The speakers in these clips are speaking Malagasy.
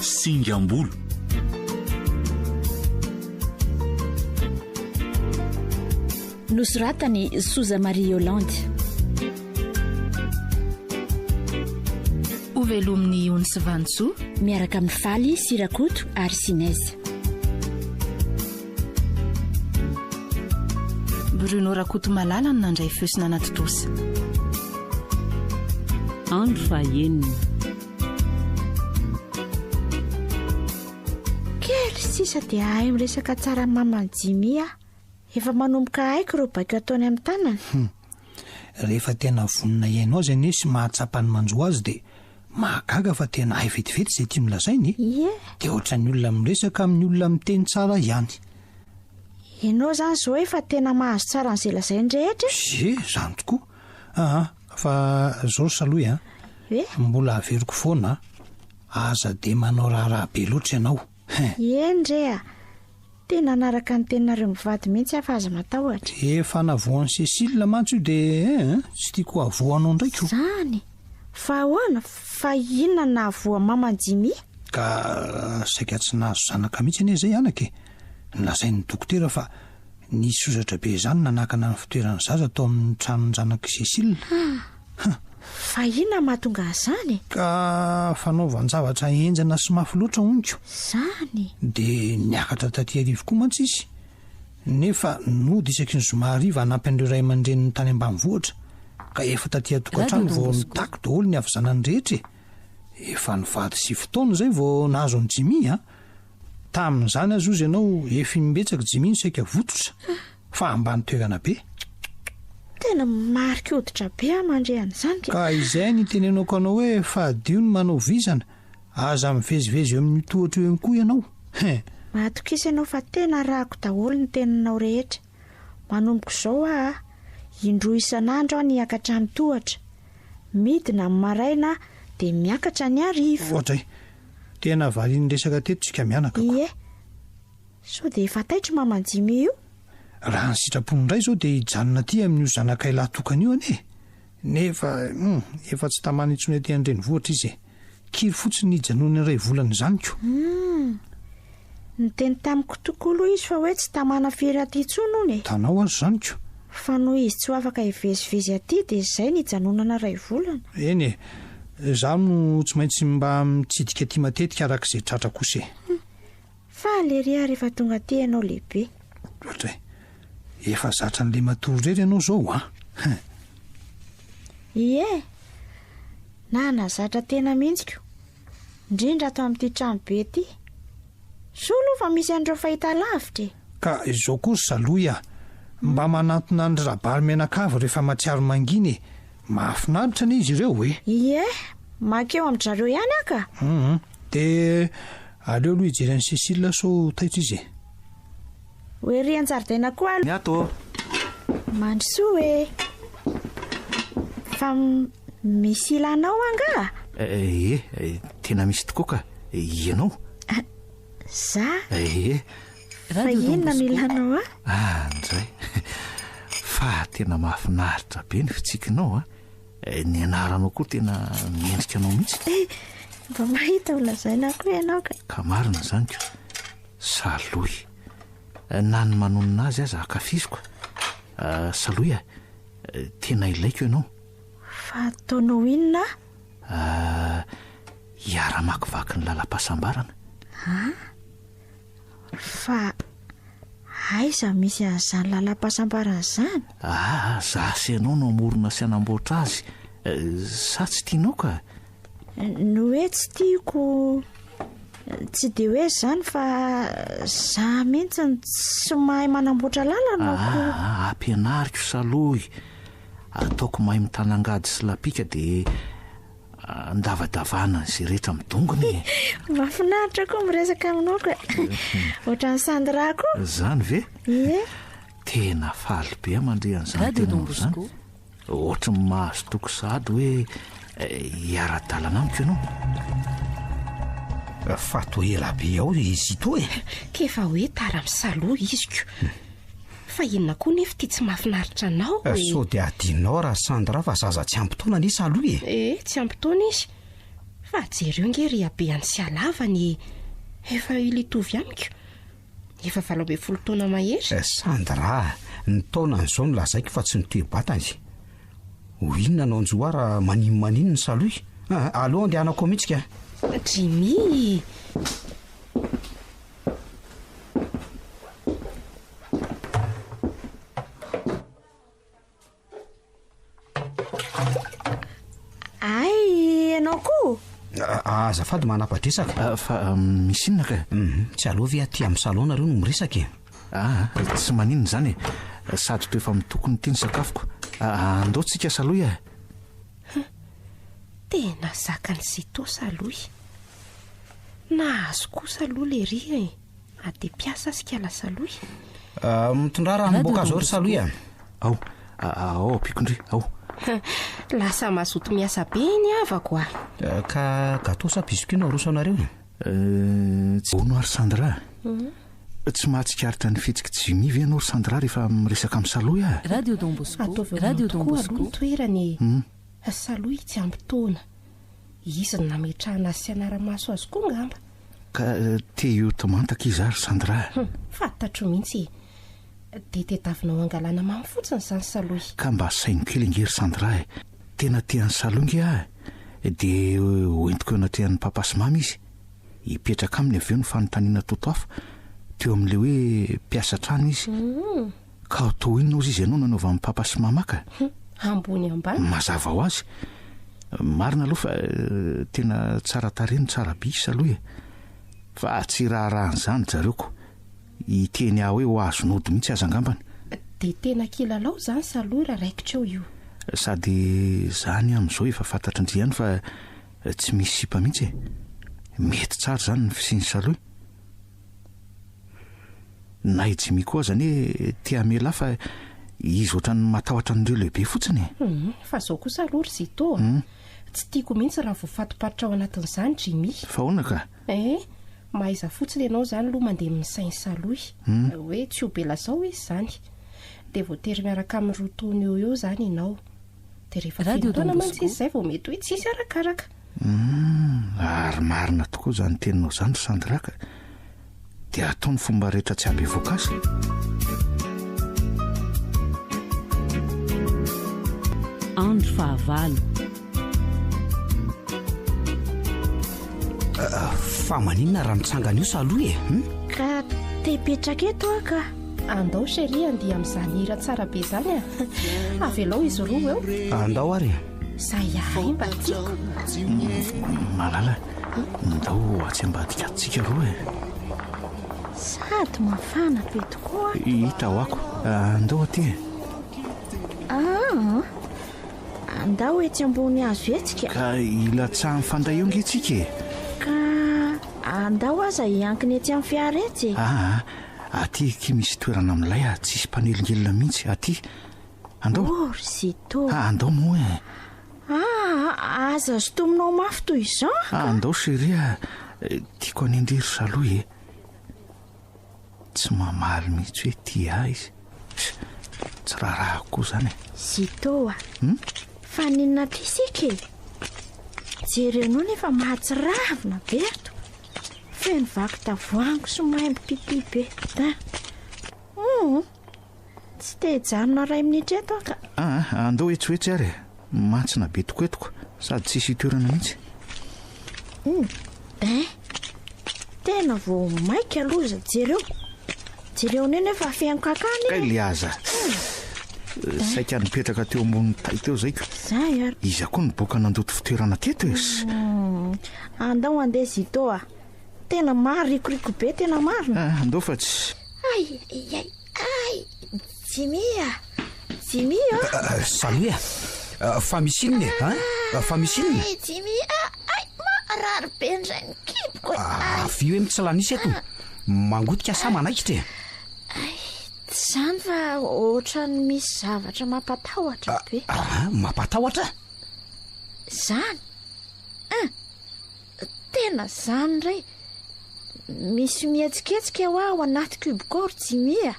Singam-bolo. Nosoratan'i Soza Marie Yolande. Hovelomin'i Ony sy Vanintsoa. Miaraka amin'i Faly sy Rakoto ary Sinez. Bruno Rakotomalala no nandray feo sy nanatontosa. Andro fahaenina. Kely sisa dia hahay miresaka tsara amin'ny maman'i Jimmy aho. Efa manomboka haiko ireo baiko ataony amin'ny tanany. Hum. Rehefa tena vonona hihaino azy anie sy mahatsapa ny manjo azy dia mahagaga fa tena hay vetivety izay tiany lazaina e! Ie. Dia ohatran'ny olona miresaka amin'ny olona miteny tsara ihany. Ianao izany izao efa tena mahazo tsara an'izay lazainy rehetra e! Ie, izany tokoa. Aa, fa izao ry Salohy a! Hoe? Mbola averiko foana, aza dia manao raharaha be loatra ianao. Hein! Eny re a! Tena hanaraka ny teninareo mivady mihitsy aho fa aza matahotra. Efa navoan'i Cécile mantsy io dia eh, tsy tiako havoanao indray ko. Zany! Fa ahoana? Fa inona no nahavoa maman'i Jimmy? Ka saika tsy nahazo zanaka mihitsy anie izay anaka e! Nolazain'ny dokotera fa nisy hozatra be izany nanakana ny fitoeran'ny zaza tao amin'ny tranon-janak'i Cécile. Hum! Fa inona no mahatonga an'izany e? Ka fanaovan-javatra henjana sy mafy loatra hono ko. Izany? Dia niakatra taty Iarivo koa mantsy izy, nefa nody isaky ny zoma hariva hanampy an'ireo ray aman-dreniny tany ambanivohitra, ka efa taty an-tokantrano vao nitaky daholo ny havizanany rehetra e! Efa nivady sivy taona izay vao nahazo an'i Jimmy an! Tamin'izany aza ozy ianao efa imbetsaka Jimmy no saika votsotra fa ambany toerana be. Tena marika hoditra be aho mandre an'izany ka. Ka izay no itenenako anao hoe fadio ny manao vizana, aza mivezivezy eo amin'io tohatra io ihany koa ianao. Hein. Matokisa ianao fa tena arahako daholo ny teninao rehetra. Manomboka izao aho a, indroa isan'andro aho niakatra ny tohatra. Midina ny maraina dia miakatra ny hariva. Oadray. Tena varian'ny resaka teto tsika mianaka ko. Ie. Sao dia efa taitry maman'i Jimmy io? Raha ny sitrapony indray izao dia hijanona aty amin'io zanakay lahy tokana io anie e. Nefa hum, efa tsy tamana intsony aty an-drenivohitra izy e. Kiry fotsiny ny hijanonany iray volana izany ko. Hum. Niteny tamiko tokoa aloha izy fa hoe tsy tamana firy aty intsony hono e. Hitanao aza izany ko. Fa noho izy tsy ho afaka hivezivezy aty dia izay ny hijanonana iray volana. Eny e. Izaho no tsy maintsy mba mitsidika aty matetika araka izay tratra kosa e. Hum. Faly ery aho rehefa tonga aty ianao lehibe. Ohatra e. Efa zatra an'ilay matory irery ianao izao an! Hein. Ie. Nanazatra tena mihitsy ko. Indrindra ato amin'ity trano be ity. Soa aloha fa misy an'ireo fahitalavitra e! Ka izao koa ry Salohy a! Mba manantona an-dry Rabary mianakavy rehefa mahatsiaro mangina e! Mahafinaritra anie izy ireo e! Ie, mankeo amin-dry zareo ihany aho ka! Hum, dia aleo aloha hijery an'i Cécile sao taitra izy e! Ho ery an-jaridaina koa aloha. Ny ato ô! Mandrosoa e! Fa misy ilanao angaha? Ie, tena misy tokoa ka! Ianao? Za? Ie. Fa inona no ilanao ahy? Ah, ndray! Fa tena mahafinaritra be ny fitsikinao a! Ny anaranao koa tena mendrika anao mihitsy. Mba mahita ho lazaina koa ianao ka! Ka marina izany ko! Salohy. Na ny manonona azy aza ankafiziko. Salohy a! Tena ilaiko ianao. Fa ataonao inona aho? Hiara-hamakivaky ny lalam-pahasambarana. An? Fa aiza misy an'izany lalam-pahasambarana izany? Aa, za sy ianao no hamorona sy hanamboatra azy. Sa tsy tianao ka? Ny hoe tsy tiako tsy dia hoe izany fa za mihitsy no tsy mahay manamboatra lalana ko. Aa, ampianariko Salohy. Ataoko mahay mitanangady sy lapika dia andavadavana izay rehetra midongona e. Mahafinaritra koa miresaka aminao ka. Ohatran'i Sandra koa. Izany ve? Ie. Tena faly be aho mandre an'izany Radio Don teninao izany. Bosco. Ohatry ny mahazo toky sahady hoe hiara-dalana amiko ianao. Fa toa ela be ao izy ito e. K'efa hoe tara misaloha izy ko. Fa inona koa nefa ity tsy mahafinaritra anao e? Sao dia adinonao ra Sandra fa zaza tsy ampy taona anie Salohy e. Eh, tsy ampy taona izy. Fa jereo nge ry habehany sy halavany e! Efa il hitovy amiko. Efa 18 taona mahery. Sandra a! Ny taonany izao no lazaiko fa tsy ny toe-batany. Ho inona no hanjo ahy raha maninonmaninona Salohy? Aa, aleo andehanako ao mihitsy ka! Jimmy! Ay, ianao koa? Azafady manapa-dresaka. Ah, fa misy inona ka? Mhm, tsy aleo ve aty amin'ny salon nareo no miresaka e? Ah, tsy maninona izany e. Sady toa efa mitokony ity ny sakafoko. Ah, andao tsika salohy e. Tena zakan'i Zito salohy. Nahazo kosa aloha lery e. Aty mpiasa sy kala salohy. Ah, mitondrà ranom-boankazo ao ry salohy a. Ao, ao ampiako ndry, ao. Lasa mazoto miasa be ny havako a. Eh, ka gâteau sa biscuit no aroso anareo e? Eh, tsy hono ary Sandra. Mhm. Tsy mahatsikaritra ny fihetsik'i Jimmy ve ianao ry Sandra rehefa miresaka amin'i Salohy a? Radio Don Bosco. Ataovy eo Radio Don tokoa aloha Bosco. ny toerana e. Hmm. Salohy tsy ampy taona. Izy no nametrahana azy sy hanara-maso azy koa angamba. Ka te hioty mantaka izy ary Sandra a! Hum, fantatro mihitsy e! Dia tediavinao hangalana mamy fotsiny izany Salohy. Ka mba saino kely ange ry Sandra e! Tena te an'i Salohy nge aho e! Dia hoentiko eo anatrehan'i Papa sy Mama izy. Hipetraka aminy avy eo ny fanontaniana toto hafa, teo amin'ilay hoe mpiasa trano izy. Ka toa inona ozy izy ianao nanaovan'i Papa sy Mama ka? Hum, ambony ambany. Mazava ho azy. Marina aloha fa tena tsara tarehy no tsara bika aloha e. Fa tsy raharaha an'izany zareo ko. Hiteny ahy hoe ho azo nody mihitsy aza angambany. Dia tena kilalao izany Salohy raha raikitra eo io. Sady izany amin'izao efa fantatry ndry ihany fa tsy misy sipa mihitsy e. Mety tsara izany ny fisian'i Salohy. Na i Jimmy koa aza anie te hamela ahy fa izy ohatran'ny matahotra an'ireo lehibe fotsiny e. Hum, fa zao kosa aloha ry Zito a. Tsy tiako mihitsy raha voafatopatotra ao anatin'izany Jimmy. Fa ahoana ka? Eh, mahaiza fotsiny ianao izany aloha mandeha amin'ny sain'i Salohy. Hoe tsy ho be lazao izy izany. Dia voatery miaraka amin'ny roa taona eo ho eo izany ianao. Dia rehefa feno Radio Don taona mantsy Bosco. izy izay vao mety hoe tsy hisy arakaraka. Humm, ary marina tokoa izany teninao izany ry Sandra ka. Dia atao ny fomba rehetra tsy hampivoaka azy. Andro fahavalo. Fa maninona raha mitsangana io Salohy e? Hum? Ka te hipetraka eto aho ka. Andao chérie andeha amin'izany hira tsara be izany a. Avelao izy roa eo. Andao ary e. Zay ahy mba tiako. Malala, ndao atsy ambadika atsy tsika roa e. Sady mafana be tokoa. Hita ho ako. Andao aty e. Aa, andao etsy ambony hazo etsy ka. Ka hilatsahan'ny fanday eo nge tsika e. Ka andao aza hiankina etsy amin'ny fiara etsy e. Aa, aty aky misy toerana milay a, tsisy mpanelingelina mihitsy aty. Andao. Oh ry Zito. Ah, andao moa e. Ah, aza sintominao mafy toy izao ka. Ah, andao chérie a. Eh, tiako anendry ry Salohy e. Tsy mamaly mihitsy hoe tia ahy izy. Tsy raharahako koa izany e. Zito a. Hmm? Fa n'inona aty isika e? Jerenao nefa mahatsiravina be ato. Feno vaky tavoahangy sy maimbo pipi be. Ah. Hum. Tsy te hijanona iray minitra eto aho ka. Aa, andao etsy ho etsy ary e. Mantsina be tokoa eto ko. Sady tsisy itoerana mihitsy. Hum, ben. Tena vao maika loza, jereo. Jereo an'io nefa feno kakana e. Kay le aza. Saika nipetraka teo ambonin'ny tay teo zay ko. Zay ary. Iza koa niboaka nandoto fitoerana teto e. Hum, andao andeha Zito a. Tena maharikoriko be tena marina. Ah, andao fa tsy. Ay, ay, ay, ay, Jimmy a, Jimmy a. Euh, salut a. Euh, fa misy inona e? Hein? Euh, fa misy inona? Ay, Jimmy a, ay, marary be indray ny kiboko e. Ah, avy hoe mitsilanisa eto. Mangotika sa manaikitra e? Ay, tsy izany fa ohatran'ny misy zavatra mampatahotra be. Ah, mampatahotra? Izany? Hein? Tena zany indray! Misy mihetsiketsika hoa ao anaty kiboko ao ry Jimmy a!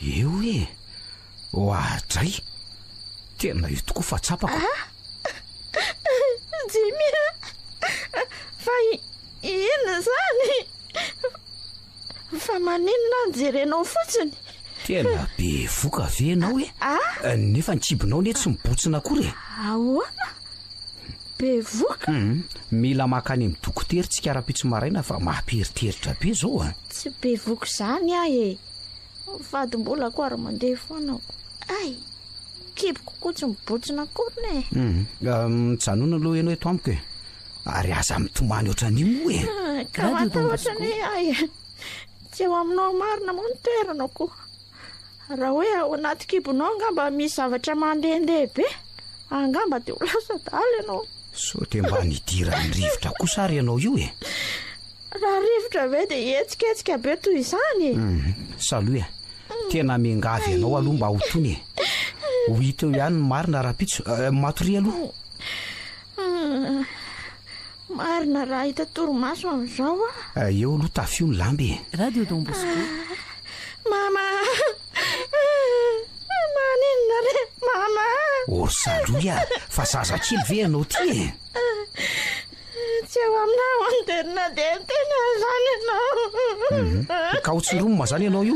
Eo e! Oadray! Tena io tokoa fa tsapako. Ah! Jimmy a! Fa maninona aho no jerenao fotsiny? Tena bevoka ve ianao e? Ah? Nefa ny kibonao anie tsy mibotsina akory e. Ahoana? Bevoka? Hum, mila mankany amin'ny dokotera tsika rahampitso maraina fa mampieritreritra be izao a. Tsy bevoka izany aho e. Vadim-bolako ary mandeha foana ko. Ay! Kiboko koa tsy mibotsina akory ne. Hum, mijanona aloha ianao eto amiko e. Ary aza mitomany ohatran'io moa e. Ka matahotra anie aho e. Tsy eo aminao marina moa ny toerana ko. Raha hoe ao anaty kibonao angamba misy zavatra mandehandeha be, angamba dia ho lasa adala ianao. Sao dia mba nidiran'ny rivotra kosa ary ianao io e? Raha rivotra ve dia hihetsiketsika be toy izany e? Salut e! Tena miangavy anao aloha mba ho tony e! Ho hita eo ihany ny marina rahampitso. Matoria aloha. Marina raha hahita torimaso amin'izao aho. Eo aloha tafio ny lamba e! Radio Don Bosco. Mama! Maninona re mama? Oh ry Salohy a! Fa zazakely ve ianao ity e? Tsy eo aminao anterina dia tena izany ianao. Mhm. Ka ho tsindromina izany ianao io.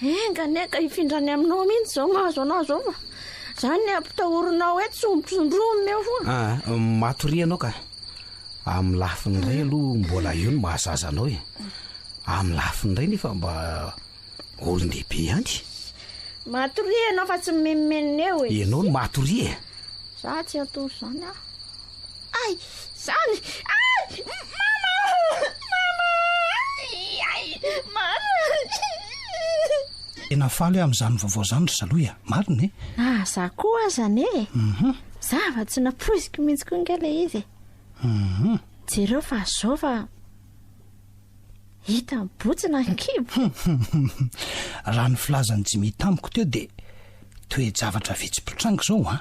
Enga anie ka hifindrany aminao mihitsy izao mahazo anao izao fa izany ny ampitahorinao hoe tsondrotsondromina eo foana. Ah, matoria ianao ka. Amin'ny lafiny iray aloha mbola eo ny mahazaza anao e. Amin'ny lafiny iray nefa mba Olon-dehibe ihany. Matoria ianao fa tsy mimenomenona eo e. Ianao no matoria e. Za tsy hatory izany aho. Ay! Zany! Ay! Mama! Mama! Ay! Mama! Tena faly aho amin'izany vaovao izany ry Salohy a! Marina e! Ah, za koa aza anie e! Zava tsy nampoiziko mihitsy koa ange ilay izy e! Jereo fa zao fa. Hita mibotsina ny kibo. Raha ny filazan'i Jimmy tamiko teo dia toe-javatra vitsy mpitranga izao an!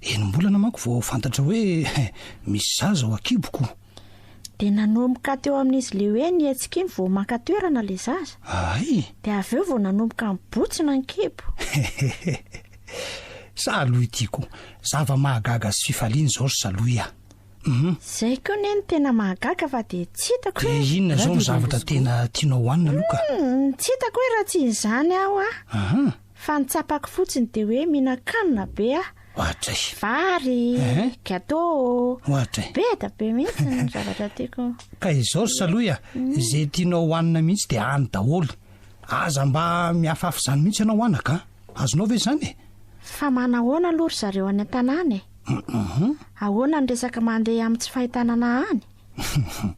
Enim-bolana manko vao fantatra hoe misy zaza ao an-kiboko. Dia nanomboka teo amin'izy ilay hoe nihetsika iny vao maka toerana ilay zaza. Hay! Dia avy eo vao nanomboka nibotsina ny kibo. Salohy ity koa. Zava-mahagaga sy fifaliana izao ry Salohy a! Hum. Zay koa ne no tena mahagaga fa dia tsy hitako hoe. Dia inona izao no zavatra tena tianao hohanina aloha ka? Hum, tsy hitako hoe raha tsy izany aho ah. Aha. Fa ny tsapako fotsiny dia hoe mihinan-kanina be aho. Ohatray. Vary, gâteau. Ohatray. Be da be mihitsy ny zavatra tiako. Ka izao ry Salohy a, izay tianao hohanina mihitsy dia any daholo. Aza mba mihafafy izany mihitsy ianao anaka a. Azonao ve izany e? Fa manahoana aloha ry zareo any an-tanàna e? Ahoana ny resaka mandeha amin'ny tsy fahitana anà any?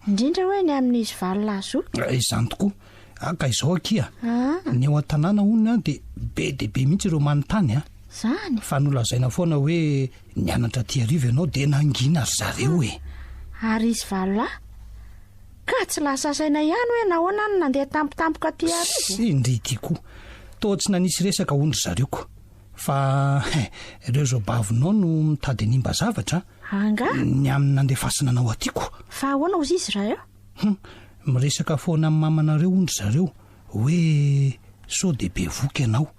Indrindra hoe ny amin'izy valolahy zoky. Eh, izany tokoa. Ah, ka izao akia. Ah. Ny ao an-tanàna hono dia be dia be mihitsy ireo manontany a. Izany? Fa nolazaina foana hoe nianatra aty Arivo ianao dia nangina ry zareo e. Ary izy valolahy? Ka tsy lasa saina ihany hoe nahoana no nandeha tampotampoka aty Arivo? Ndry ity koa. Toa tsy nanisy resaka hono ry zareo ko. Fa ireo zaobavinao no mitady hanimba zavatra a! Angaha? Ny amin'ny nandefasana anao aty ko! Fa ahoana hozy izy raha eo? Hum! Miresaka foana amin'ny mamanareo hono ry zareo hoe sao dia bevoka ianao.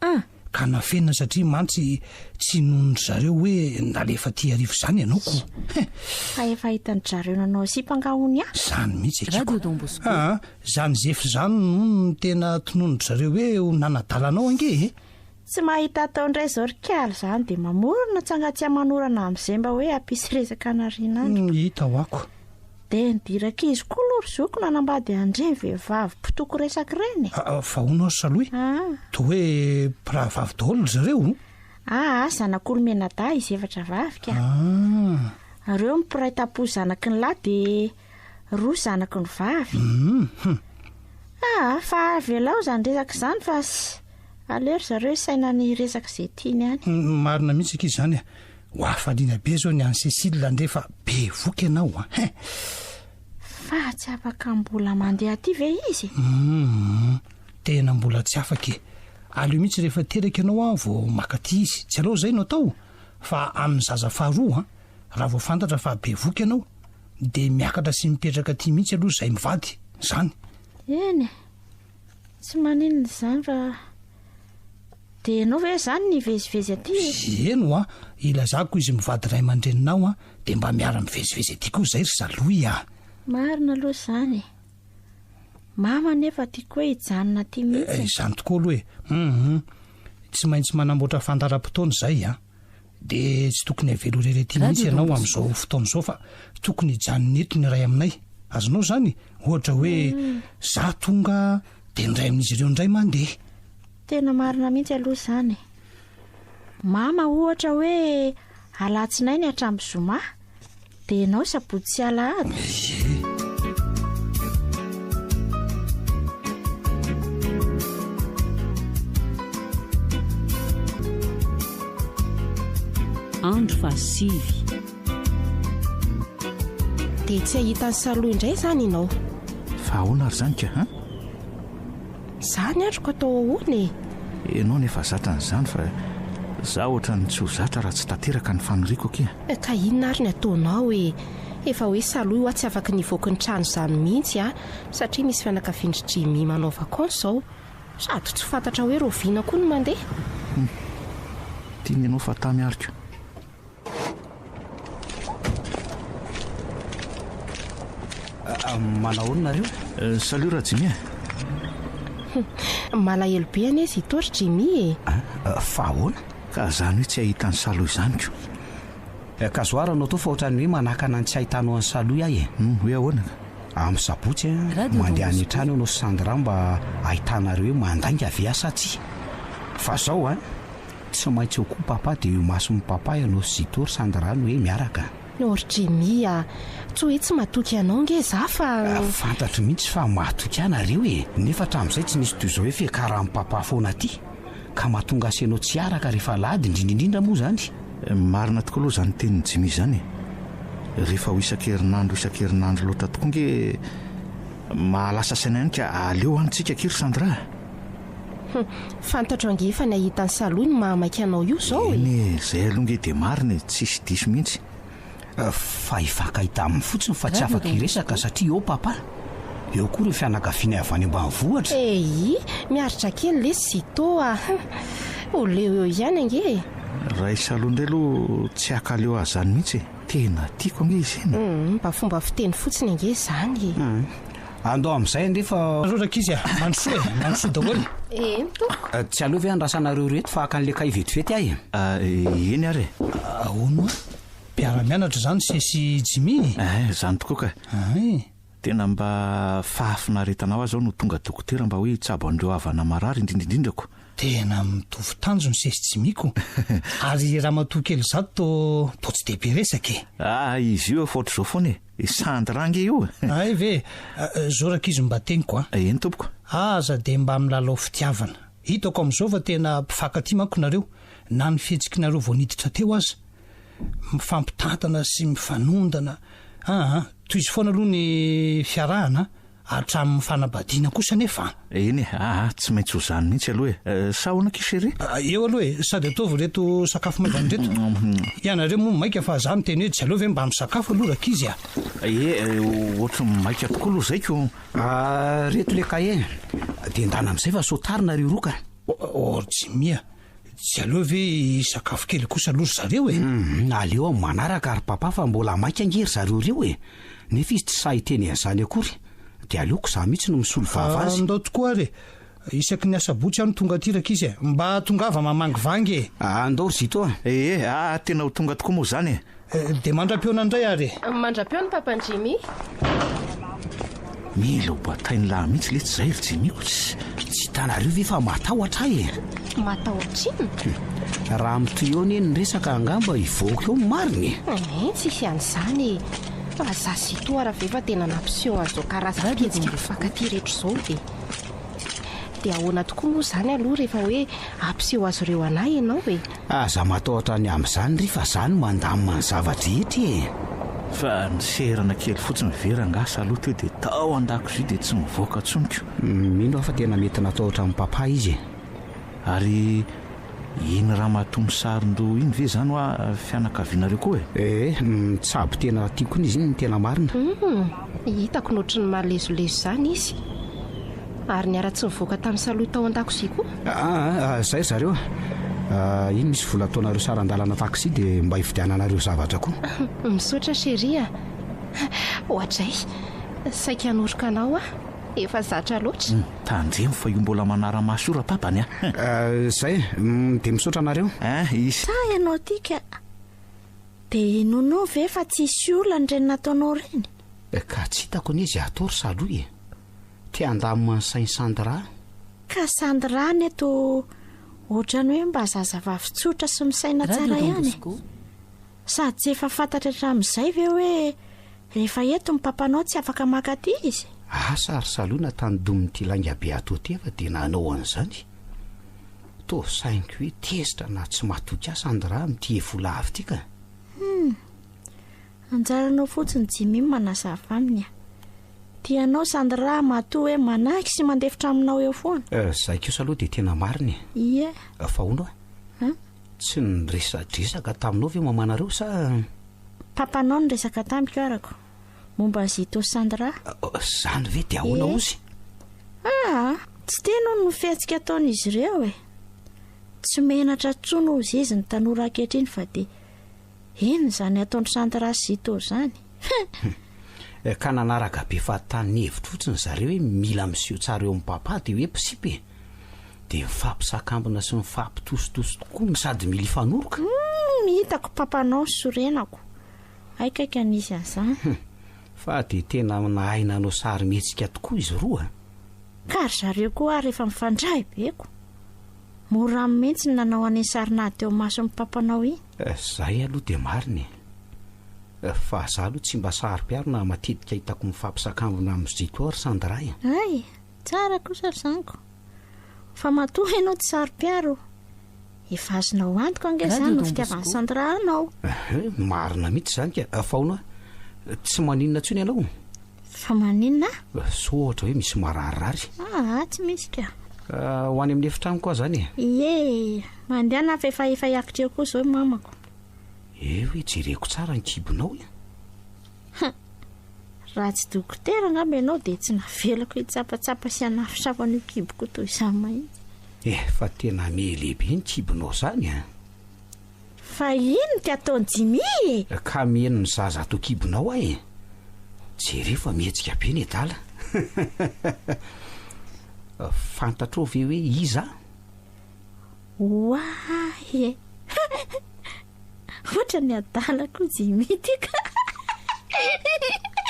Ka nafenina satria mantsy tsy inoan-dry zareo hoe nalefa aty Iarivo izany ianao ko! He! Fa efa hitan-dry zareo nanao sipa angaha hono ihany? Izany mihitsy ekeko. Aa! Izany zefy izany hono no tena tononin-dry zareo hoe ho nanadala anao ange e! Tsy mahita atao indray izao ry kala izany dia mamorona tsanga tsy aman'orana amin'izay mba hoe hampisy resaka anariana andro. Hita ho ako. Dia ny dirak'izy koa aloha ry zoky nanambady an'ireny vehivavy mpitoko resaka ireny e. Fa hono ary Salohy, toa hoe mpirahavavy daholo ry zareo? Aa, zanak'olo-mianadahy izy efatra vavy ka. Ireo mpiray tampo zanaky ny lahy dia roa zanaky ny vavy. Aa, fa avelao izany resaka izany fa aleo ry zareo hisaina ny hiresaka izay tiany any. Marina mihitsy akia izany a! Ho hafaliana be izao ny an'i Cécile ndre fa bevoka ianao a! Hein! Fa tsy afaka mbola mandeha aty ve izy e? Humm, tena mbola tsy afaka e! Aleo mihitsy rehefa teraka ianao an vao maka aty izy, tsy aleo izay no atao fa amin'ny zaza faharoa an, raha vao fantatra fa bevoka ianao dia miakatra sy mipetraka aty mihitsy aloha izay mivady, izany. Eny e! Tsy maninona izany fa dia ianao ve izany no hivezivezy aty e? Eny hoa, ilazako izy mivady ray aman-dreninao an, dia mba miara-mivezivezy aty koa izay ry Salohy a! Marina aloha izany e. Mama anefa tiako hoe hijanona aty mihitsy. Eh, izany tokoa aloha e. Hum, tsy maintsy manamboatra fandaharam-potoana izay an. Dia tsy tokony avela ho irery aty mihitsy ianao amin'izao fotoana izao fa tokony hijanona eto ny iray aminay. Azonao izany? Ohatra hoe za tonga dia ny iray amin'izy ireo indray mandeha. Tena marina mihitsy aloha izany e. Mama ohatra hoe alatsinainy hatramin'ny zoma dia ianao sabotsy sy alahady. Ie. Andro fahasivy. Dia tsy hahita an'i Salohy indray izany ianao. Fa ahoana ary izany ka, hein? Zany ary ko atao ahoana e? Ianao nefa zatra an'izany fa za ohatran'ny tsy ho zatra raha tsy tanteraka ny faniriako akia. Ka inona ary ny ataonao e? Efa hoe salohy hoa tsy afaky ny hivoaky ny trano izany mihitsy a! Satria misy fianakavian-dry Jimmy manao vacances ao. Sady tsy fantatra hoe rahoviana koa no mandeha. Hum. Tiany ianao fa tamy ary ko. Manao ahoana nareo? Euh, salut Rajimy e. Malahelo be anie Zito ry Jimmy e. Ah, fa ahoana? Ka zany hoe tsy hahita an'i Salohy izany ko. Eh, ka zoara anao tao fa ohatran'ny hoe manakana ny tsy hahitanao an'i Salohy ahy e. Hmm, hoe ahoana ka? Amin'ny sabotsy a, mandeha any an-trano ianao sy Sandra mba ahitanareo hoe mandainga ve aho sa tsia. Fa zao an, Tsy maintsy eo koa papa dia eo imason'i papa ianao sy Zito ry Sandra no hoe miaraka. Oh ry Jimmy a! Tsy hoe tsy matoky anao nge za fa. Fantatro mihitsy fa mahatoky ahy nareo e! Nefa hatramin'izay tsy nisy toy izao hoe fiakaran'i papa foana aty. Ka mahatonga ahy sy ianao tsy hiaraka rehefa alahady indrindra indrindra moa izany. Marina tokoa aloha izany tenin'i Jimmy izany e! Rehefa ho isan-kerinandro isan-kerinandro loatra tokoa nge mahalasa saina ihany ka aleo any tsika akia ry Sandra a! Hum, fantatro ange fa ny hahita an'i Salohy no mahamaika anao io izao e! Eny e, izay aloha nge dia marina e, tsisy diso mihitsy. Fa hifankahita aminy fotsiny fa tsy afaka hiresaka satria eo Papa. Eo koa ireo fianakaviany avy any ambanivohitra. Eii, miaritra kely lesy Zito a! Ho leo eo ihany ange e! Raha i Salohy indray aloha tsy hakaleo ahy izany mihitsy e! Tena tiako ange izy iny. Hum, mba fomba fiteny fotsiny ange izany e! Andao amin'izay andeha fa. Aleo rankizy a! Mandrosoa e! Mandrosoa daholo! Eny tompoko. Tsy aleo ve andrasanareo ireto fa haka an'ilay kahie vetivety aho e? Eny ary e! Ahoana hoa? Mpiara-mianatra izany se sy Jimmy e? Eh, izany tokoa ka. Hay. Tena mba fahafinaretana ho ahy izao no tonga dokotera mba hoe hitsabo an'ireo havana marary indrindra indrindra ko. Tena mitovy tanjona se sy Jimmy ko. Ary ramatoa kely izato toa toa tsy dia be resaka e. Ah, izy io efa ohatr'izao foana e. I Sandra ange io e! Hay ve? Zao rankizy mba teniko a! Eny tompoko. Aza dia mba milalao fitiavana. Hitako amin'izao fa tena mpifankatia manko nareo, na ny fihetsikinareo vao niditra teo aza. Mifampitantana sy mifanondana. Aa, tohizo foana aloha ny fiarahana a! Hatramin'ny fanambadiana kosa anefa an! Eny e, aa, tsy maintsy ho izany mihitsy aloha e. Sa ahoana akia chérie? Eo aloha e, sady ataovy ireto sakafo maivana ireto. Ianareo moa maika fa za miteny hoe tsy aleo ve mba misakafo aloha rankizy a! Ie, ohatry ny maika tokoa aloha izay ko. Reto le kahie, dia ndana amin'izay fa sao tara nareo roa ka. Or Jimmy a, tsy aleo ve hisakafo kely kosa aloha ry zareo e? Hum, aleo amin'ny manaraka ry papa fa mbola maika ange ry zareo ireo e! Nefa izy tsy sahy hiteny an'izany akory, dia aleoko izaho mihitsy no misolo vava azy. Andao tokoa ary e! Isaky ny asabotsy aho no tonga aty rankizy e! Mba tongava mamangivangy e! Andao ry Zito a! Ee, aa tena ho tonga tokoa moa izany e! Dia mandra-pihaona indray ary e! Mandra-pihaona Papa Jimmy. Mila ho batain'lah mihitsy letsy izay ry Jimmy ko tsy. Tsy hitanareo ve fa matahotra aho e! Matahotra inona? Raha mitohy eo anie ny resaka angamba hivoaka eo ny marina e! Ee, tsisy an'izany e! Fa za sy i Toa raha ve fa tena nampiseho an'izao karazam-pihetsika mpifankatia rehetra izao e! Dia ahoana tokoa moa izany aloha rehefa hoe hampiseho azy ireo an'ahy ianao e? Aza matahotra ny amin'izany ry fa za no mandamina ny zava-drehetra e! Fa niserana kely fotsiny ve rangaha sa aloha teo dia tao an-dakozia dia tsy nivoaka intsony ko. Mino aho fa tena mety natahotra an'i papa izy e! Ary iny ramatoa misaron-doha iny ve izany hoa fianakavianareo koa e? Ee, mitsabo tena aty koa izy iny ny tena marina. Humm, hitako ny ohatry ny malezolezo izany izy. Ary niara-tsy nivoaka tamin'i Salohy tao an-dakozia koa. Aa, izay ry zareo a! Iny misy vola ataonareo saran-dalana taxi dia mba hividiananareo zavatra koa. Misaotra chérie a! Oadray! Saika hanoroka anao aho. Efa zatra loatra. Tandremo fa io mbola manara-maso io rapapany a! Zay, dia misaotra anareo. Hein, izy. Sa ianao ity ka. Dia inoanao ve fa tsy hisy olana ireny nataonao ireny? Ka tsy hitako anie izay atao ry Salohy e! Te handamina ny sain'i Sandra. Ka Sandra anie toa ohatran'ny hoe mba zazavavy tsotra sy misaina tsara ihany e! Sady tsy efa fantatra hatramin'izay ve hoe rehefa eto ny papanao tsy afaka maka aty izy? Asa ry Salohy na tany domin'ity lainga be ato ity fa dia nanao an'izany. Toa sainiko hoe tezitra na tsy matoky ahy Sandra amin'ity evola avy ity ka. Hum. Anjaranao fotsiny Jimmy ny manazava aminy a. Tianao Sandra matoa hoe manaky sy mandefitra aminao eo foana. Zay kosa aloha dia tena marina e. Ie. Fa hono a. Tsy niresadresaka taminao ve mamanareo sa. Papanao niresaka tamiko arako momba an'i Zito sy Sandra. Zany ve dia ahoana ozy? Aa! Tsy teny hono ny fihetsika ataon'izy ireo e! Tsy menatra intsony hozy izy ny tanora ankehitriny fa dia inona izany ataon-dry Sandra sy Zito izany? Ka nanaraka be fahatany ny hevitro fotsiny zareo hoe mila miseho tsara eo amin'i Papa dia hoe mpisipa e! Dia mifampisakambina sy mifampitositosy tokoa no sady mila hifanoroka. Humm hitako papanao sy sorenako. Hay kaika nisy an'izany. Hum fa dia tena nahay nanao sarimihetsika tokoa izy roa a! Ka ry zareo koa ary efa mifandray be ko! Mora mihitsy ny nanao an'iny sarin'ady teo imason'ny papanao iny. Zay aloha dia marina e! Fa za aloha tsy mba saro-piaro na matetika hitako mifampisakambina amin'i Zito ao ry Sandra e! Hay! Tsara kosa ry zanko. Fa matoa ianao tsy saro-piaro, efa azonao antoka ange izany no fitiavan'i Sandra anao. Ehe, marina mihitsy izany ka. Fa hono hoa, tsy maninona intsony ianao? Fa maninona aho? Sao ohatra hoe misy mararirary. Aa, tsy misy ka. Ho any amin'ny efitranoko aho izany e. Ie, mandehana fa efa efa hiakatra eo koa izao i mamako. Eo e, jereko tsara ny kibonao e. Hum! Raha tsy dokotera angamba ianao dia tsy navelako hitsapatsapa sy hanafosafo an'io kiboko toy izany mahitsy. Eh, fa tena miha-lehibe ny kibonao izany an! Fa ino ty ataon'i Jimmy e? Ka miheno ny zaza ato an-kibonao aho e! Jereo fa mihetsika be ny adala. Fantatrao ve hoe iza aho? Oay e! Ohatra ny adala koa Jimmy ty ka!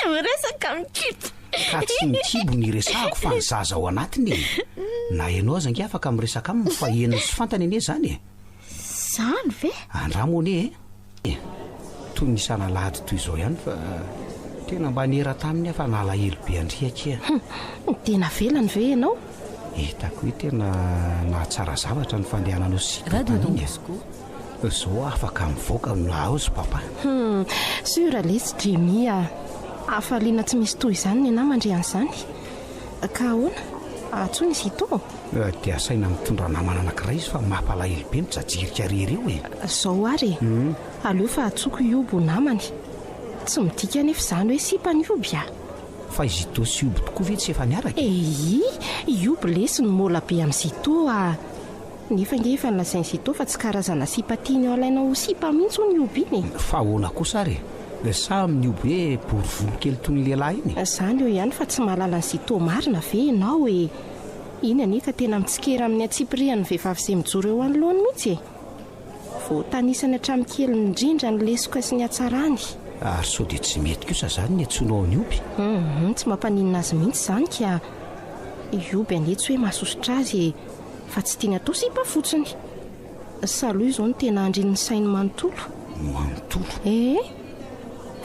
Miresaka amin'ny kibo. Ka tsy ny kibo no iresahako fa ny zaza ao anatiny e! Na ianao aza ange afaka miresaka aminy fa henony sy fantany anie izany e! Izany ve? Andramo anie e! Toy ny isan'alahady toy izao ihany fa tena mba niera taminy aho fa nalahelo be an-dry akia. Hum! Dia navelany ve ianao? Hitako hoe tena nahatsara zavatra ny fandehananao sy Radio Don iny e! Bosco. Zao afaka mivoaka no house papa. Hum, sûr lesy Jimmy a! Hafaliana tsy misy toy izany ny anah mandre an'izany. Ka ahoana? Antsoina izy ito? Dia asaina mitondra namana anankiray izy fa mampalahelo be mijajirika rery eo e! Zao ary e! Aleo fa antsoiko i Hoby ho namany. Tsy midika anefa izany hoe sipany i Hoby a! Fa i Zito sy Hoby tokoa ve tsy efa niaraka e? Eii! I Hoby lesy no môla be amin'i Zito a! Nefa ange efa nolazain'i Zito fa tsy karazana sipa tiany alaina ho sipa mihitsy hono i Hoby iny e! Fa ahoana kosa ary e? Sa amin'i Hoby hoe bory volo kely toy ny lehilahy iny? Izany eo ihany fa tsy mahalala an'i Zito marina ve ianao e? Iny anie ka tena mitsikera amin'ny antsipirihan'ny vehivavy izay mijoro eo anoloany mihitsy e! Voatanisany hatramin'ny kely indrindra ny lesoka sy ny hatsarany. Ary sao dia tsy mety kosa izany ny antsoinao an'i Hoby? Hum, tsy mampaninona azy mihitsy izany ka! I Hoby anie tsy hoe mahasosotra azy e! Fa tsy tiany atao sipa fotsiny. Salohy izao no tena andrin'ny sainy manontolo. Manontolo? Ee.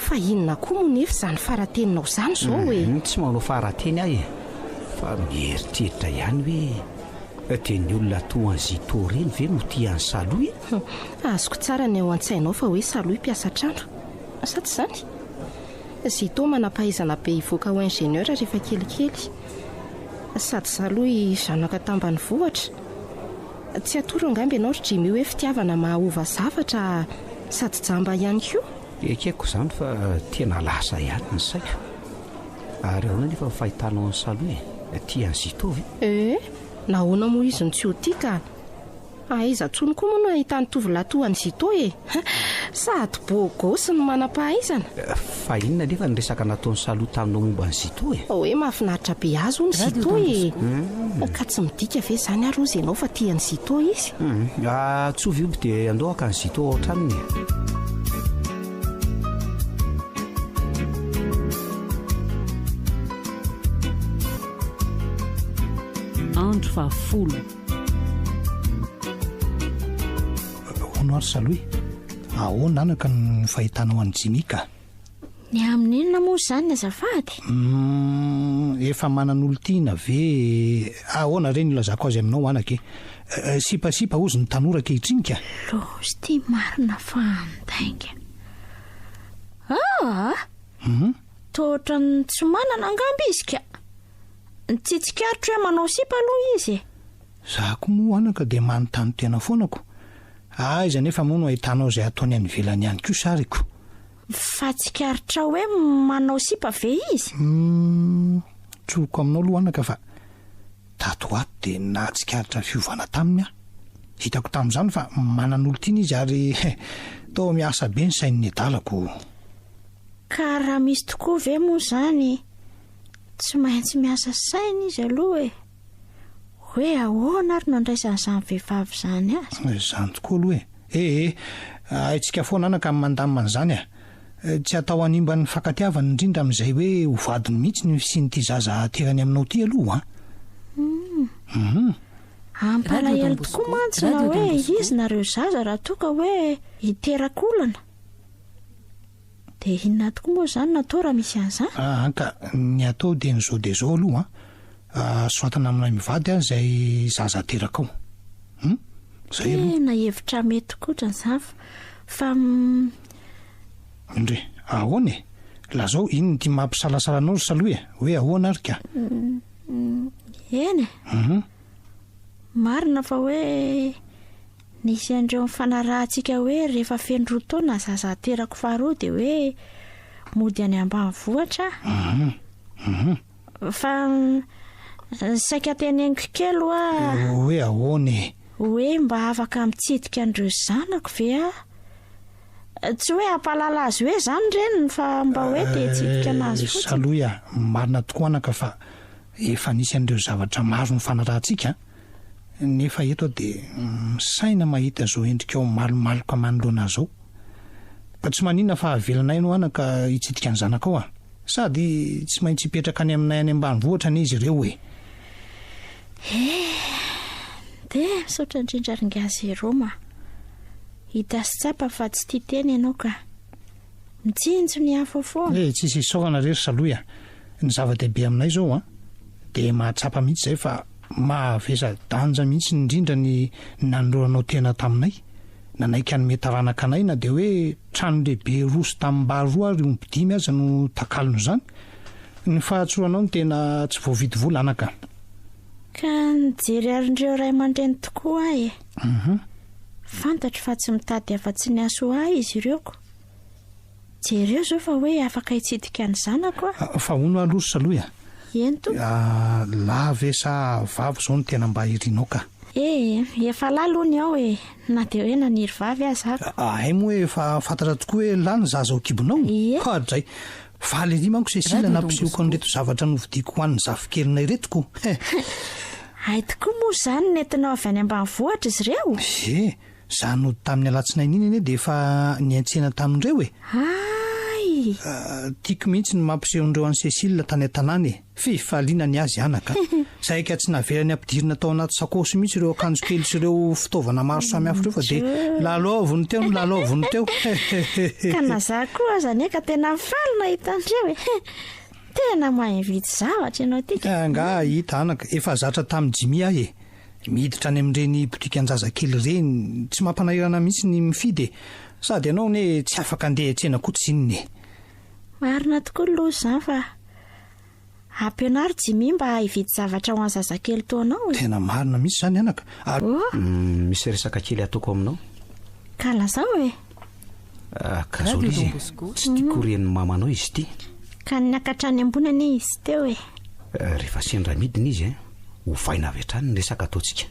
Fa inona koa moa nefa izany fara-teninao izany izao e? Tsy manao fara-teny aho e. Fa mieritreritra ihany hoe dia ny olona toa an'i Zito ireny ve no tia an'i Salohy e? Azoko tsara ny ao an-tsainao fa hoe Salohy mpiasa trano. Sa tsy izany? Zito manam-pahaizana be hivoaka ho ingénieur rehefa kelikely. Sady za aloha i zanaka tambanivohitra. Tsy atoro angamba ianao ry Jimmy hoe fitiavana mahaova zavatra sady jamba ihany koa? Ekeko izany fa tena lasa ihany ny saiko. Ary ahoana anefa ny fahitanao an'i Salohy e? Tia an'i Zito ve? Eh! Nahoana moa izy no tsy ho tia ka? Aiza tsony koa moa no ahitany tovolahy toa an'i Zito e! Sady beau gosse no manam-pahaizana. Fa inona anefa ny resaka nataon'i Saloa taminao momba an'i Zito e? Hoe mahafinaritra be azy hono Zito e! Ka tsy midika ve izany ary hozy ianao fa tia an'i Zito izy? Antsoy omby dia andao haka an'i Zito ao an-tranony e! Andro fahafolo. Hono ary Salohy, ahoana anaka ny fahitanao an'i Jimmy ka? Ny amin'inona moa izany azafady? Humm, efa manan'olon-tiana ve? Ahoana re ny ilazako azy aminao anaka e? Eh, sipasipa hozy ny tanora ankehitriny ka! Loza ity marina fa handainga. Aa! Hum? Toa ohatran'ny tsy manana angamba izy ka! Tsy tsikaritro hoe manao sipa aloha izy e! Za koa moa anaka dia manontany tena foana ko! Aiza anefa moa no ahitanao izay ataony any ivelany any koa sary ko! Fa tsikaritrao hoe manao sipa ve izy? Humm, tsoriko aminao aloha anaka fa tato ho ato dia nahatsikaritra fiovana taminy aho. Hitako tamin'izany fa manan'olon-tiana izy ary toa miasa be ny sain'ny adalako. Ka raha misy tokoa ve moa izany Tsy maintsy miasa saina izy aloha e! Hoe ahoana ary no andraisan'izany vehivavy izany azy? Izany tokoa aloha e! Eh eh! Haintsika foana anaka ny mandamina an'izany a! Tsy atao hanimba ny fankatiavany indrindra amin'izay hoe ho vadiny mihitsy ny fisian'ity zaza aterany aminao ity aloha an! Hum! Hampalahelo tokoa mantsy na hoe izy na ireo zaza raha toa ka hoe hiteraka olana. Dia inona tokoa moa izany no atao raha misy an'izany? Aa ka ny atao dia ny zao dia zao aloha an, soratana aminay mivady an izay zaza aterakao. Hum? Izay aloha. Tena hevitra mety tokoa ohatran'izany fa. Ndry, ahoana e? Lazao inona ity mampisalasala anao ry Salohy e? Hoe ahoana ary ka? Eny e. Hum. Marina fa hoe Nisy an'ireo nifanarahantsika hoe rehefa feno roa taona ny zaza aterako faharoa dia hoe mody any ambanivohitra aho. Fa saika teneniko kely hoa. Hoe ahoana e? Hoe mba afaka mitsidika an'ireo zanako ve aho? Tsy hoe hampahalala azy hoe izaho ny reniny fa mba hoe te hitsidika anazy fotsiny. Salohy a, marina tokoa anaka fa efa nisy an'ireo zavatra maro nifanarahantsika an! Nefa eto aho dia misaina mahita izao endrikao malomaloka manoloana ahy izao. Fa tsy maninona fa avelanay ianao anaka hitsidika ny zanakao a! Sady tsy maintsy hipetraka any aminay any ambanivohitra anie izy ireo e! Eh! Dia misaotra indrindra ry Ingahy Jérôme a! Hita sy tsapa fa tsy tia tena ianao ka! Mitsinjo ny hafa foana. Eh, tsisy isaorana re ry Salohy a! Ny zava-dehibe aminay izao an, dia mahatsapa mihitsy izay fa mahavesa-danja mihitsy indrindra ny nanoloranao tena taminay, nanaiky hanome taranaka anay na dia hoe trano lehibe roa sy tanimbary roa ary omby dimy aza no takalon'izany. Ny fahatsoranao no tena tsy voavidy vola anaka. Ka nijery arin'ireo ray aman-dreny tokoa aho e! Fantatro fa tsy mitady afa-tsy ny hahasoa ahy izy ireo ko. Jereo izao fa hoe afaka hitsidika ny zanako aho. Fa hono aloha ry Salohy a! Eny tompoko. Lahy ve sa vavy izao no tena mba irinao ka? E, efa lahy aloha ny ao e, na dia hoe naniry vavy aza aho. Hay moa efa fantatra tokoa hoe lahy ny zaza ao an-kibonao? Ie. Oadray! Faly ery manko Cécile nampisehoko an'ireto zavatra novidiako ho an'ny zafikelinay ireto ko! Hay tokoa moa izany nentinao avy any ambanivohitra izy ireo? Ie, za nody tamin'ny alatsinainy iny anie dia efa niantsena tamin'ireo e! Hay! Tiako mihitsy ny mampiseho an'ireo an'i Cécile tany an-tanàna e! Fifaliana ny azy anaka a! Saika tsy navelany ampidirina tao anaty sakaosy mihitsy ireo akanjo kely sy ireo fitaovana maro samihafa ireo fa dia lalaoviny teo no lalaoviny teo. Ka na za koa aza anie ka tena faly nahita an'ireo e! Tena mahay mividy zavatra ianao ity ka! Angaha hita anaka, efa zatra tamin'i Jimmy aho e! Miditra any amin'ireny botikan-jazakely ireny, tsy mampanahirana mihitsy ny mifidy e! Sady ianao anie tsy afaka andeha hiantsena koa tsinona e! Marina tokoa aloha izany fa ampianaro Jimmy mba hividy zavatra ho an'ny zazakely toa anao e! Tena marina mihitsy izany anaka ary. Oh! Misy resaka kely ataoko aminao. Ka lazao e! Ka zao ilay izy e, tsy tiako ho ren'ny mamanao izy ity. Ka niakatra any ambony anie izy teo e! Rehefa sendra midina izy, ovaina avy hatrany ny resaka ataontsika.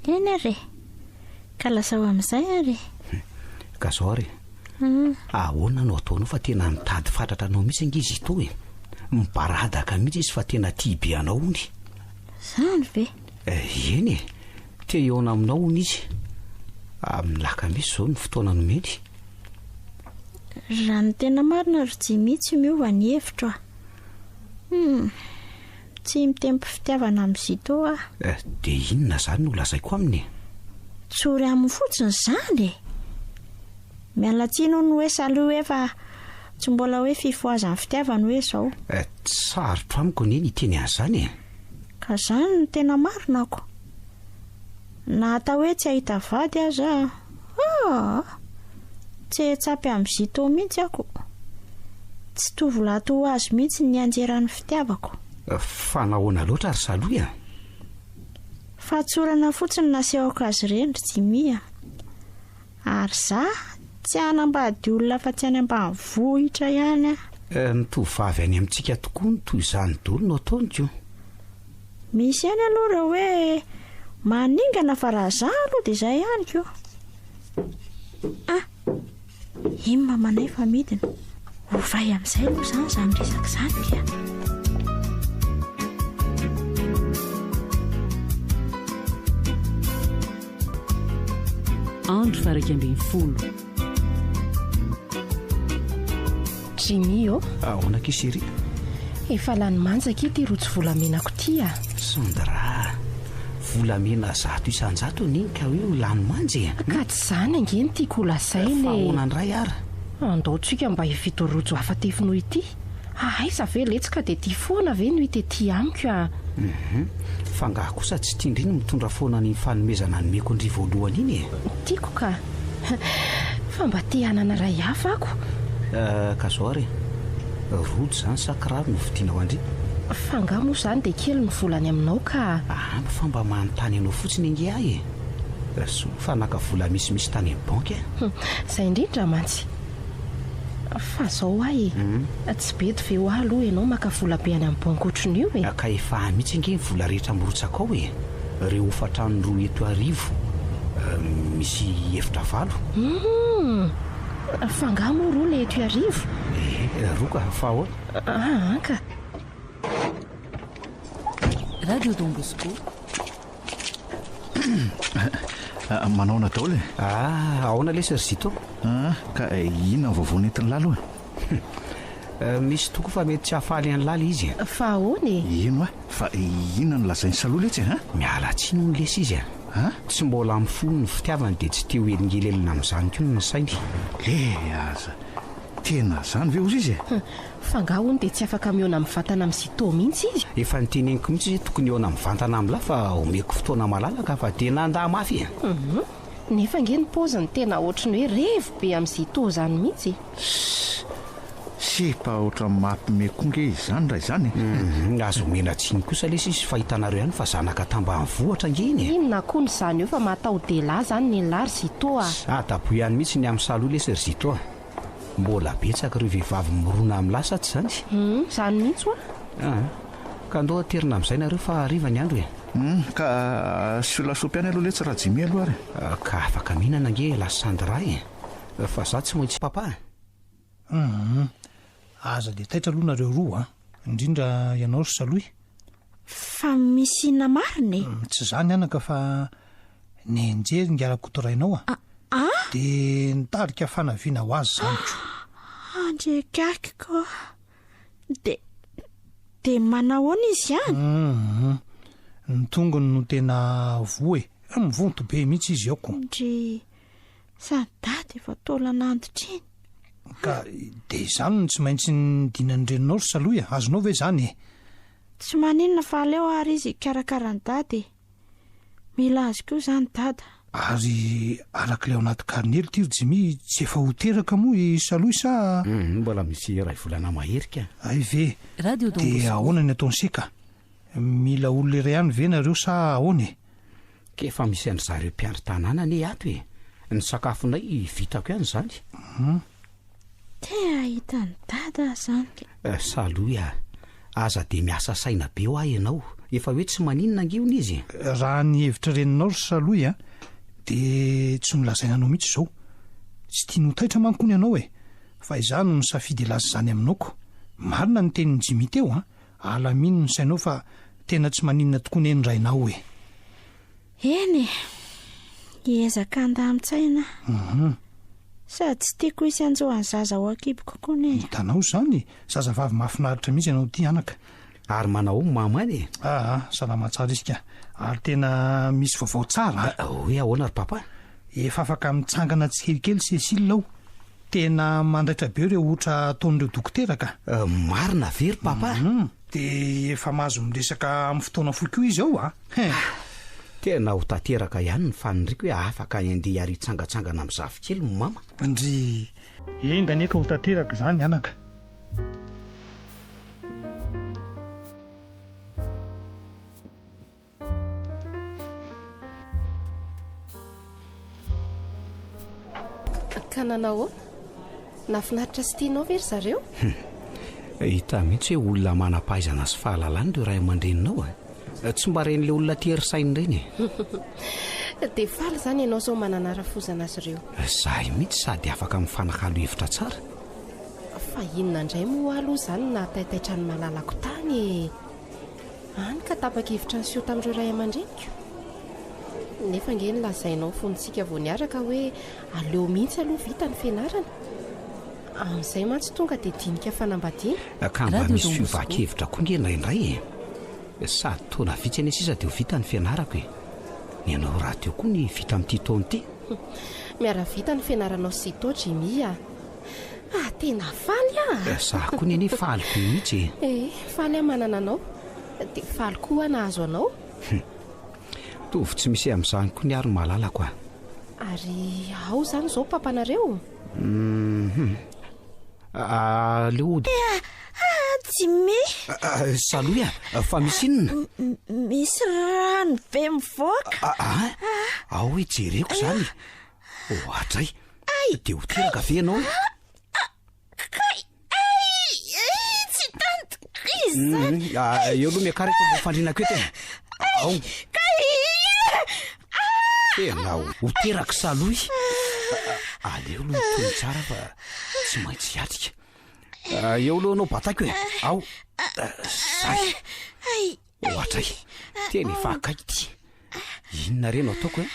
Eny ary e! Ka lazao amin'izay ary e. Ka zao ary e. Ahoana no ataonao fa tena mitady fatratra anao mihitsy ange izy ito e. Mibaradaka mihitsy izy fa tena tia be anao hono. Zany ve? Eny e. Te hihaona aminao hono izy. Amin'ny lakamisy izao no fotoana nomeny. Raha ny tena marina ry Jimmy tsy miova ny hevitro a. Hum. Tsy mitempo fitiavana amin'i Zito aho. Eh, dia inona izany no lazaiko aminy e? Tsory aminy fotsiny izany e! Miala tsiny hono hoe salut hoe fa tsy mbola hoe fifohazan'ny fitiavana hoe izao. Eh, tsy sarotra amiko anie ny hiteny an'izany e! Ka izany no tena marina ko! Na atao hoe tsy hahita vady aza aho, tsy hetsapy amin'i Zito mihitsy aho ko! Tsy tovolahy toa azy mihitsy ny nianjeran'ny fitiavako. Fa nahoana loatra ry Salohy a? Fahatsorana fotsiny nasehoko azy ireny ry Jimmy a! Ary za tsy hanambady olona afa-tsy any ambanivohitra ihany aho. Ny tovovavy any amintsika tokoa no toy izany daholo no ataony ko! Misy ihany aloha ireo hoe maningana fa raha za aloha dia izay ihany ko! Ah! Iny mamanay fa midina. Ovay amin'izay aloha izany izany resaka izany ka. Andro faraika ambin'ny folo. Jimmy ô. Ahoana akia chérie? Efa lany manja akia ity rojo volamenako ity a. Sandra, volamena 100% anie iny ka hoe ho lany manja e. Ka tsy izany ange no tiako ho lazaina e. Fa ahoana indray ary? Andao tsika mba hividy rojo hafa tefy noho ity. Aiza ve letsy ka dia ity foana ve no hita ety amiko a. Hum, fa angaha kosa tsy tian-dry ny mitondra foana an'iny fanomezana nomeko an-dry voalohany iny e? Tiako ka. Fa mba te hanana iray hafa ako. Euh, ka zao ary e. Rojo izany sa kiraro no vidiana ho an-dry? Fa angaha moa izany dia kely ny vola any aminao ka. Ampy fa mba manontany anao fotsiny ange aho e. Soa fa naka vola misimisy tany amin'ny banky aho. Hum, izay indrindra mantsy. Fa zao hoa e, tsy bedy ve hoa aloha ianao maka vola be any amin'ny banky ohatrin'io e? Ka efa any mihitsy ange ny vola rehetra mirotsaka ao e! Ireo hofantrano roa eto Iarivo misy efitra valo. Humm! Fa angaha moa roa ilay eto Iarivo? Ee, roa ka, fa ahoana? Aa ka! Radio Don Bosco. Manaona daholo e? Ah, ahoana lesy ry Zito? Ah, ka inona ny vaovao nentin'i Lalo e? Misy tokoa fa mety tsy hahafaly an'i Lala izy e. Fa ahoana e? Ino ah, fa inona no lazain'i Saloha letsy e? Miala tsiny hono lesy izy e. Tsy mbola amin'ny fony ny fitiavany dia tsy te ho helingelelina amin'izany koa ny sainy. Le aza, tena zany ve hozy izy e? Fa angaha hono dia tsy afaka mihaona mivantana amin'i Zito mihitsy izy? Efa noteneniko mihitsy izy hoe tokony hihaona mivantana amin'lah fa omeko fotoana malalaka fa dia nandà mafy e! Hum! Nefa ange ny paoziny tena ohatry ny hoe revo be amin'i Zito izany mihitsy e! Ss! Sipa ohatran'ny mampime koa nge izany raha izany e! Hum! Aza omena tsiny kosa lesy izy fa hitanareo ihany fa zanaka tambanivohitra ange iny e! Inona kony izany eo fa mahataho-dehilahy izany nen'lah ry Zito a! Ss! Adaboy ihany mihitsy ny amin'i Saloha lesy ry Zito a! Mbola betsaka ireo vehivavy mirona amin'ny lahy sa tsy izany? Hum, izany mihitsy hoa. Ah, ka ndao aterina amin'izay nareo fa hariva ny andro e. Hum, ka asio lasopy ihany aloha letsy Rajimmy aloha ary. Ka afaka mihinana ange la Sandra e. Fa za tsy maintsy papa a. Hum, aza dia taitra aloha nareo roa a, indrindra ianao ry Salohy. Fa misy inona marina e? Tsy izany anaka fa nenjery ingahy Rakotorainao a. Ah! Dia nitarika fanaviana ho azy izany ko. Andriakakiko. Dia dia manahoana izy any? Hum, ny tongony no tena voa e. Mivonto be mihitsy izy ao ko. Ndry, sady dada efa taolan'antitra iny. Ka dia izany no tsy maintsy nidinan'ny reninao ry Salohy a! Azonao ve izany e? Tsy maninona fa aleo ary izy hikarakara an'i dada e! Mila azy koa izany dada. Ary arak'ilay ao anaty karnely ity ry Jimmy tsy efa ho teraka moa i Salohy sa? Hum, mbola misy iray volana mahery ka. Hay ve? Dia ahoana ny ataon'i Seka? Mila olona iray ihany ve nareo sa ahoana e? Ka efa misy an-dry zareo mpiandry tanàna anie ato e! Ny sakafonay vitako ihany izany. Hum. Te hahita an'i Dada aho izany ka. Salohy a! Aza dia miasa saina be hoa ianao. Efa hoe tsy maninona ange hono izy e! Raha ny hevitry reninao ry Salohy a! Dia tsy nolazaina anao mihitsy izao. Tsy tiany ho taitra manko hono ianao e! Fa izaho no nisafidy hilaza izany aminao ko. Marina ny tenin'i Jimmy teo an! Alamino ny sainao fa tena tsy maninona tokoa ne ny rainao e! Eny e! Hiezaka handamin-tsaina aho. Sady tsy tiako hisy hanjo an'ny zaza ao an-kiboko koa ne. Hitanao izany e! Zazavavy mahafinaritra mihitsy ianao ity anaka. Ary manao ahoa mama any e? Aa, salama tsara izy ka. Ary tena misy vaovao tsara a! Hoe ahoana ry papa? Efa afaka mitsangana tsikelikely Cécile ao. Tena mandaitra be ireo otra ataon'ireo dokotera ka. Marina ve ry papa? Hum, dia efa mahazo miresaka amin'ny fotoana fohy koa izy ao a! Hein! Tena ho tanteraka ihany ny faniriako hoe afaka handeha ary hitsangantsangana amin'ny zafikely ny mama. Ndry! Enga anie ka ho tanteraka izany anaka. Ka nanao ahoana? Nahafinaritra sy tianao ve ry zareo? Hum. Hita mihitsy hoe olona manam-pahaizana sy fahalalana ireo ray aman-dreninao a. Tsy mba ren'ilay olona tery saina ireny e. Dia faly izany ianao izao manana rafozana azy ireo. Izahay mihitsy sady afaka mifanakalo hevitra tsara. Fa inona indray moa aloha izany no nahataitaitra ny malalako tany e? Hany ka tapa-kevitra niseho tamin'ireo ray aman-dreniko. Nefa ange nolazainao fony isika vao niaraka hoe aleo mihitsy aloha vita ny fianarana. Amin'izay mantsy tonga dia dinika fanambadiana. Ka mba misy fiovan-kevitra koa nge indraindray e! Sady taona vitsy anie sisa dia ho vita ny fianarako e! Ny anao rahateo koa ny vita amin'ity taona ity. Miara-vita ny fianaranao sy Sito Jimmy a! Ah, tena faly aho! Eh, za koa nene faly be mihitsy e! Eh, faly aho manana anao, dia faly koa aho nahazo anao. Hum. Mitovy tsy misy amin'izany koa ny ahy ry malalako a! Ary ao izany izao papanareo? Hum. Aleo hody. Ah, Jimmy! Salohy a, fa misy inona? Misy rano be mivoaka. Ah, ao hoe jereko izany. Oadray! Dia ho teraka ve ianao e? Kay! Ay! Tsy tantiko izany! Mm, ah, eo aloha miakara eto ambony fandriana ko eto e. Ao. Kay! Tena ho teraka salohy. Aleo aloha hitony tsara fa tsy maintsy hiatrika. Ah, eo aloha anao bataiko e. Ao. Zay. Oadray! Tena efa akaiky ity. Inona re no ataoko e?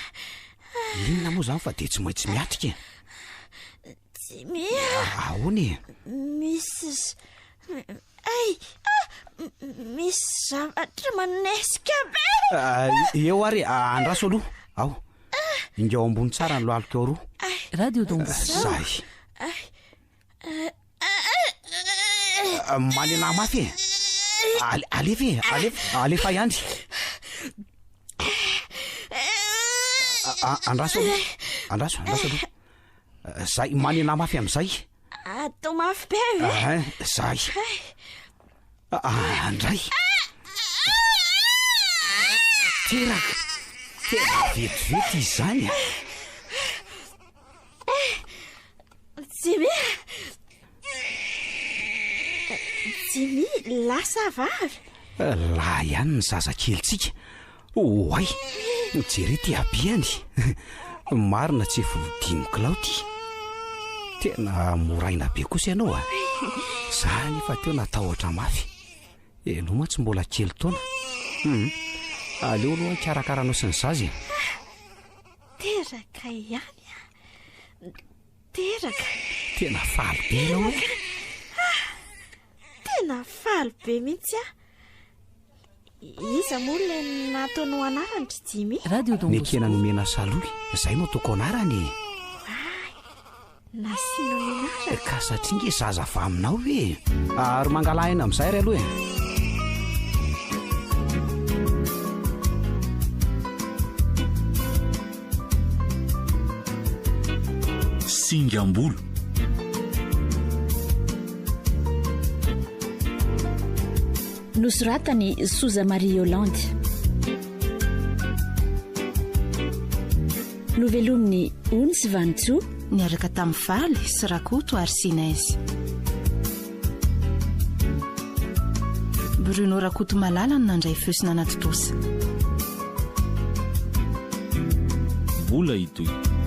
Inona moa izany fa dia tsy maintsy miatrika e? Jimmy a! Ahoana e? Misy ay! Ah! Misy zavatra manesika be! Ah, eo ary e, andraso aloha. Ao. Ingao ambony tsara ny lohalika ao roa. Radio Don Bosco. Zay. Manenà mafy e! Alefa e! Alefa, alefa ihany. Andraso aloha, andraso, andraso aloha. Zay, manenà mafy amin'izay. Atao mafy be ve? Zay. Andray. Teraka. Tena vetivety izany a. Jimmy a! Jimmy, lahy sa vavy? Lahy ihany ny zazakelintsika. Oay! Jereo ity habehany. Marina tsy efa ho dimy kilao ity. Tena moraina be kosa ianao a! Za anefa teo natahotra mafy. Ianao mantsy mbola kely taona. Hum. Aleo aloha hikarakara anao sy ny zaza e. Teraka ihany aho. Teraka. Tena faly be ianao e. Ah, tena faly be mihitsy aho. Iza moa ilay nataonao anarany ry Jimmy? Radio Don Bosco. Nekena nomena Salohy, izay no ataoko anarany e. Oay, nasianao anarana. Ka satria nge zaza avy aminao e. Ary mangala aina amin'izay ary aloha e. Singam-bolo. Nosoratan'i Soza Marie Yolande. Novelomin'i Ony sy Vanintsoa. Niaraka tamin'i Faly sy Rakoto ary Sinez. Bruno Rakotomalala no nandray feo sy nanatontosa. Mbola hitohy.